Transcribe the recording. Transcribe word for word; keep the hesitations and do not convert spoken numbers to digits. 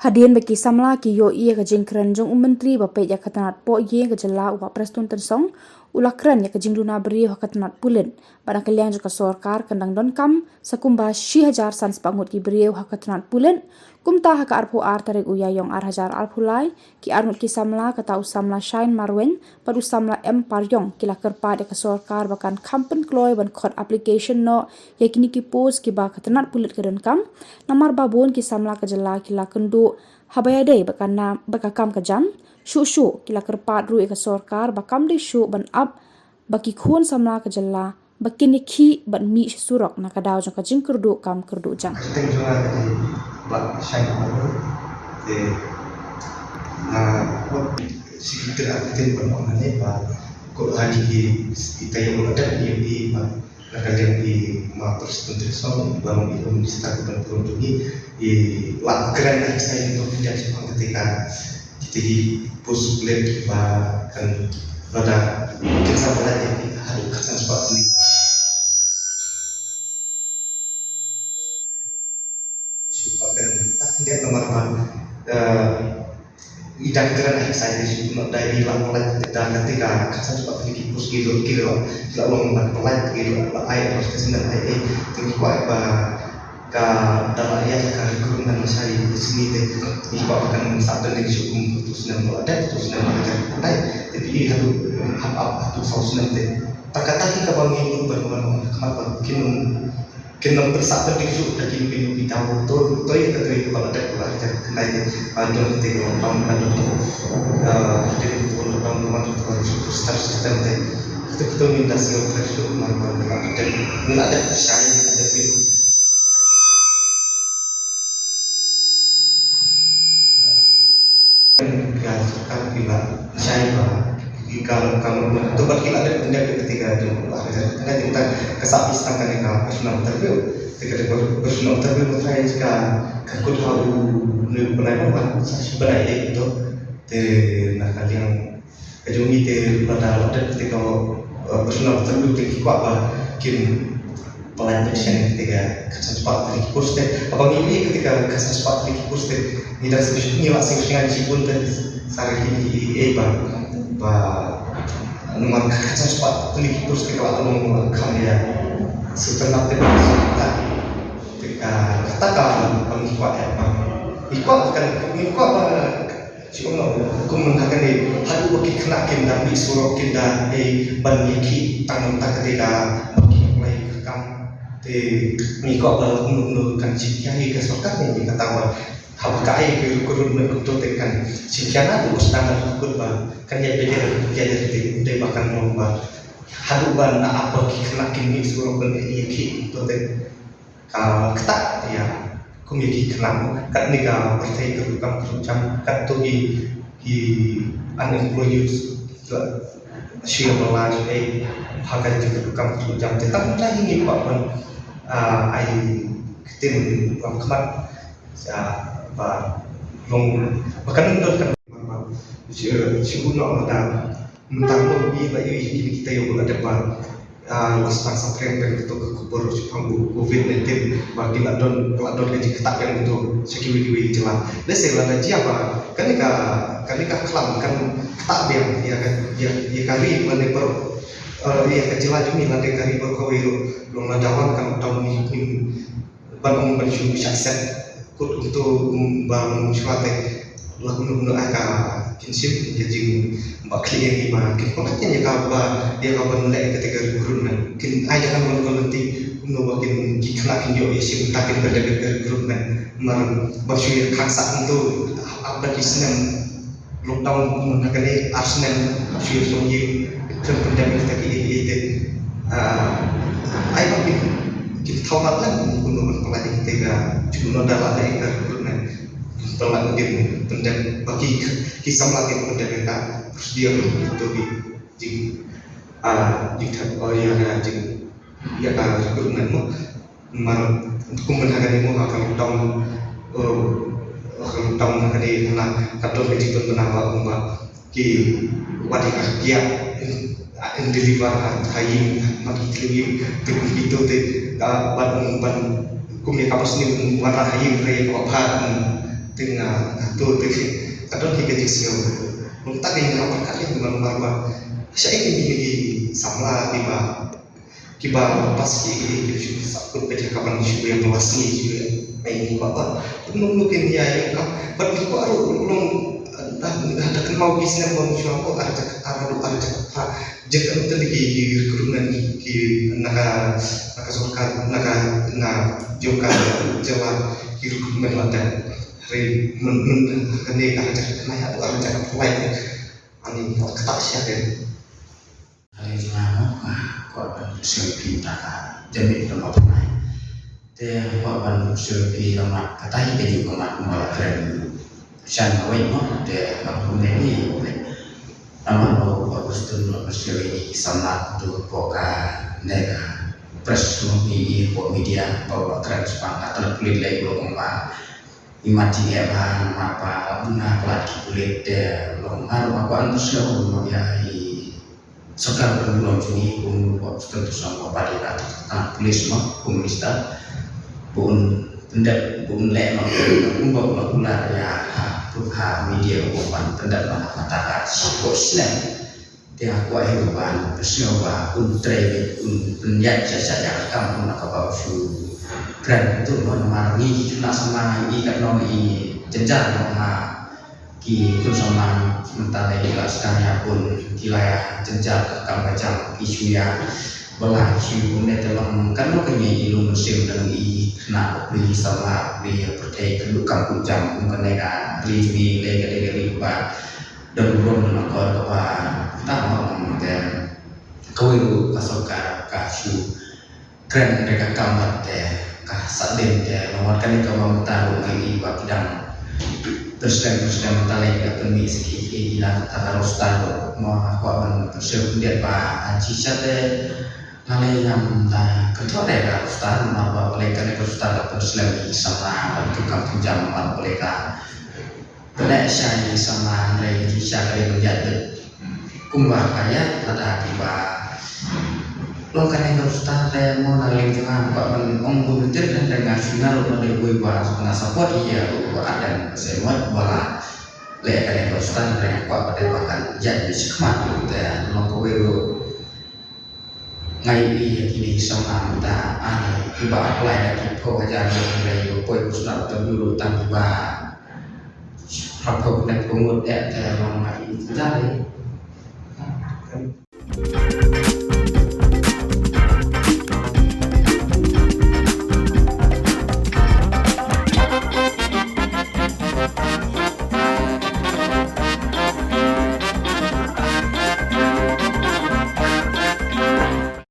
Hadien ba ki samla ki ïohi ïa ka jingkren jong u Myntri ba peit ïa ka tnat poh ïing ka jylla, u Bah Prestone Tynsong, u la kren ïa ka jingduna briew ha ka tnat pulit, ba na ka liang jong ka sorkar kan dang donkam sa kumba shi hajar san spah ngut ki briew ha ka tnat pulit. Kumta ha ka arphew ar tarik u Ïaïong ar hajar arphew lai, ki arngut ki samla, kata u samla Shine Marwein bad u samla M Pariong, ki la kyrpad ïa ka sorkar ba kan kham pynkloi ban khot application noh ïa kine ki post kiba ka tnat pulit ka donkam, namar ba bun ki samla ka jylla ki la kynduh haba ïadei bad ka nam, bad ka kam ka jam. Shuh shuh ki la kyrpad ruh ïa ka sorkar ba kam dei shuh ban ap ba ki khun samla ka jylla ba kin ïakhih ban mih sha surok na ka daw jong ka jingkyrduh kam kyrduh jam. Kyrteng jong nga ka dei Bah Shine Marwein. Te nga kwah shu kyntu, kyntu ban ong hangne ba ko ha ki, ki taïew ba la dep, ïa ki ba na ka liang i Ma Prestone Tynsong, ba long i Home Minister ka ban burom jong ngi, i la kren ïa ki sa ïa ki pynjah shaphang kata ka, kita ki post pulit ba kan lada kin sa pynlait ïa ki haduh khatsan spah tylli. Shu pat kren, tak ndia namar ba, eh, i dang kren ai sa i shu not dai i la pynlait da kata ka khatsan spah tylli ki post ki lut ki la, ki la long ban pynlait ki la, la ai advertisement ai ai. Te ngi kwah ba ka da la ïa ka recruitment sa i sini te ngi kwah ba kan sa pynlait shu kum tu snem la dep tu snem la dep dai. Te phi haduh hap ap haduh saw snem te. Ta kata ki kaba ngi lut ban wan khmat ba kin Kin nang pynsah pyndik shuh da kino kino ki daw, to, to ïa ka, to ïa kaba la dep, kaba la dep, kynai te, ah, don te, ah, don te, ah, te, to, don, don, don, don, star system te. Te, to, ni da sio ka shuh, mar, mar, mar, la dep, la dep, shai, la dep, Ka sorkar ki la shai ba ki ka, ka, to ba ki la dep pyndep ïa kata ka jong la ka jong ka jong ta ka sah pis tang kane ka personal interview. Te ka personal interview ba trai ka, ka kut ha u ne u bnai ba sa shi bnai ïa to. Te na ka liang ka jong ngi te lada la dep te ka, eh, personal interview te ki kwah ba kin Pynlait ïa shen kata ka khatsan spah tylli ki post te. Haba ngi ïohi kata ka khatsan spah tylli ki post te, ngi dang sngewsih, ngi la sngewsih ngan shibun te. Sa ka kine ki ei ba, ba namar ka khatsan spah tylli ki post te ka la long kham ïa. Shu tyrnap te ba shu ta. Te ka kata ka ba ngi kwah ïa ba. Ngi kwah kan, ngi kwah ba Shu kumno, kum mynta kane, haduh ba ki khynnah kim da mih surok, kim da, eh, ban ïakhih tang mynta kata ka, ba ki apply ka kam. Te ngi kwah ba kumno kumno kan jingkhia hi ka sorkar ne, ngi kata ba haba ka ai ka recruitment kumto te kan jingkhia na, tu sdang na kut ba kan ïa bejel, bejel te, te ba kan long ba haduh ba na ap ba ki khynnah kim mih surok ban ïakhih kumto te. Ka ktah ïa kum ïa ki khynnah, kat ne ka pyrthei ka rukom ka jam, kat to ki, ki unemployed youth, shu ïa ba la shu ei ha ka rukom ka jam. Te tang ta hi ngi kwah ban, ah, ai ktien lam khmat, ah, ba long ba kan don kan shu shu noh da. Mynta ruh ngi la ïohi kine ki taïew ba la dep ba, ah, la sdang sa pyrshang pyrshang kato ka khubor shaphang u covid nineteen ba ki la don, la don ka jingktah biang kato sha kiwei kiwei ki jylla. Lehse lada jia ba kane ka, kane ka khlam kan ktah biang ïa ka, ïa, ïa ka ri lane baroh, eh, ïa ka jylla jong ngi lane ka ri baroh kawei ruh, long lada wan ka lockdown ngi, ngi ban ong ban shu shah set kut kumto, um, ba ong shuwa te la kumno kumno ai ka kin shim ka jing ba khlieh ïa ngi ba kin pynlait ïa ka ba ïa ka ban leh kata ka recruitment, kin ai da ka ban volunteer kumno ba kin ki khynnah kin ïoh ïa shim ta kin ban leh ka recruitment. Mar ba shu ïa khang sah kumto ap da ki snem lockdown mynta kane ar snem, shu shu ïa kren pyndem kita ki ïa ïa te. Ah, ai ba ki ki thaw mat lang kumno ban pynlait kita ka jingno da la ka recruitment. Pynlait ki pyndem ba ki ki samla ki pyndem ka procedure to ki jing, ah, jing thep, oh, ïa ka jing ïa ka recruitment mo. Mar kum mynta kane mo ha ka lockdown, eh, ha ka lockdown mynta kane hana ka don ka jingpynbna ba ong ba ki wat ïa ka kiad, eh, in deliver ha, ha ïing, ha ki thliew ïing, te kum kito te ka ban ong ban kum ïa ka ba sniew ong wanrah ha ïing hynrei ïa ka ba bha ong Te nga, nga to te ka don hi ka jingsngew. Mynta ka nga wan ka dei ban ba ba sha ïa kine ki samla kiba, kiba pass ki ki ki shu sah kut peit ha ka ban shu ïa ba sngi shu ïa. Ai ni ba ba. Nung nung kin ïa ïa ka. Bad ki kwah ruh long da da kynmaw ki snem ba shu ko ar jak ar ruh ar jak. Jaka mynta ki, ki recruitment ki, ki na ka, na ka sorkar, na ka, na jong ka jylla ki recruitment lada. Hynrei myn, myn, kane ka jaka, kane ka jaka apply. Ani, kata sha ke. Hynrei jong nga mo, ah, kwah ban sngewthuh ta ka jemit ka ma apply. Te kwah ban sngewthuh ka ma, kata hi ka ju ka ma, ma la kren. Shan away mo, te ka pun ne ni, Namar ba u Augustine u la pyrshah ïa ki samla tu hapoh kane ka press, mo, ïa ki hapoh media, ba u la kren shaphang ka tnat pulit, lei u la ong ba i mat jingeh bha namar ba u la bun na palat ki pulit. Te long nga ruh nga kwah ban pyrshah ïa i sorkar ka burom jong ngi, kum u Augustine u sngewbha ba dei ka tnat pulit, mo, kum minister. Ba un pyndep, ba un leh, mo, kumba u la kular ïa ha, ha media, ba un pyndep, mo, ha kata ka sawphew snem. Te nga kwah hi ruh ban pynsngew ba un trei, un pynïaid sha sha ïa ka kam, kumba kaba u shu kren tu, mo, namar ngi ki khynnah samla ngi katno ngi jynjar, mo, ha ki khun samla mynta lei ki la sdang ïa bun, ki la ïa jynjar ka kam ka jam, ki shu ïa bylla, ki shu ïa bun. Te long katno ka ngi i lum mynsiem dang i khynnah bapli samla bapli ïa pyrthei ka duk kam ka jam kum kane ka ri jong ngi. Lei ka dei ka ri ba dang burom na ka kaba ta ma long. Te kawei ruh ka sorkar ka shu kren re ka kam bad te ka sah dien te long wat kane kaba mynta ruh ngi i ba ki dang pynslem pynslem mynta lei ki da pynmih sa ki ki ki da kata ka roster ruh. Mo, nga kwah ban pynslem pyndiat ba ha shisha te nga lei ngam da kynthot re ka roster, namar ba balei kane ka roster ka pynslem ïa ki samla ban tu kam tu jam, namar balei ka pynleh sha ïa ki samla, hynrei shisha ka dei ban ïaid beit kumba ka ïaid lada kiba long kane ka roster te. Mo, na liang jong nga kwah ban ong bun mynta, hynrei nga shu nga ruh nga dei uwei ba nga support ïa u Bah Ardent Basaiawmoit ba la leh kane ka roster, hynrei nga kwah ba dei ba kan ïaid beit shakhmat. Te long kawei ruh nga ïohi ïa kine ki samla mynta, ah, kiba apply da ki phew hajar ngut, hynrei ba poi pyrshah interview ruh tang kiba arphew khyndai phew ngut eh. Te long nga ïohi jynjar.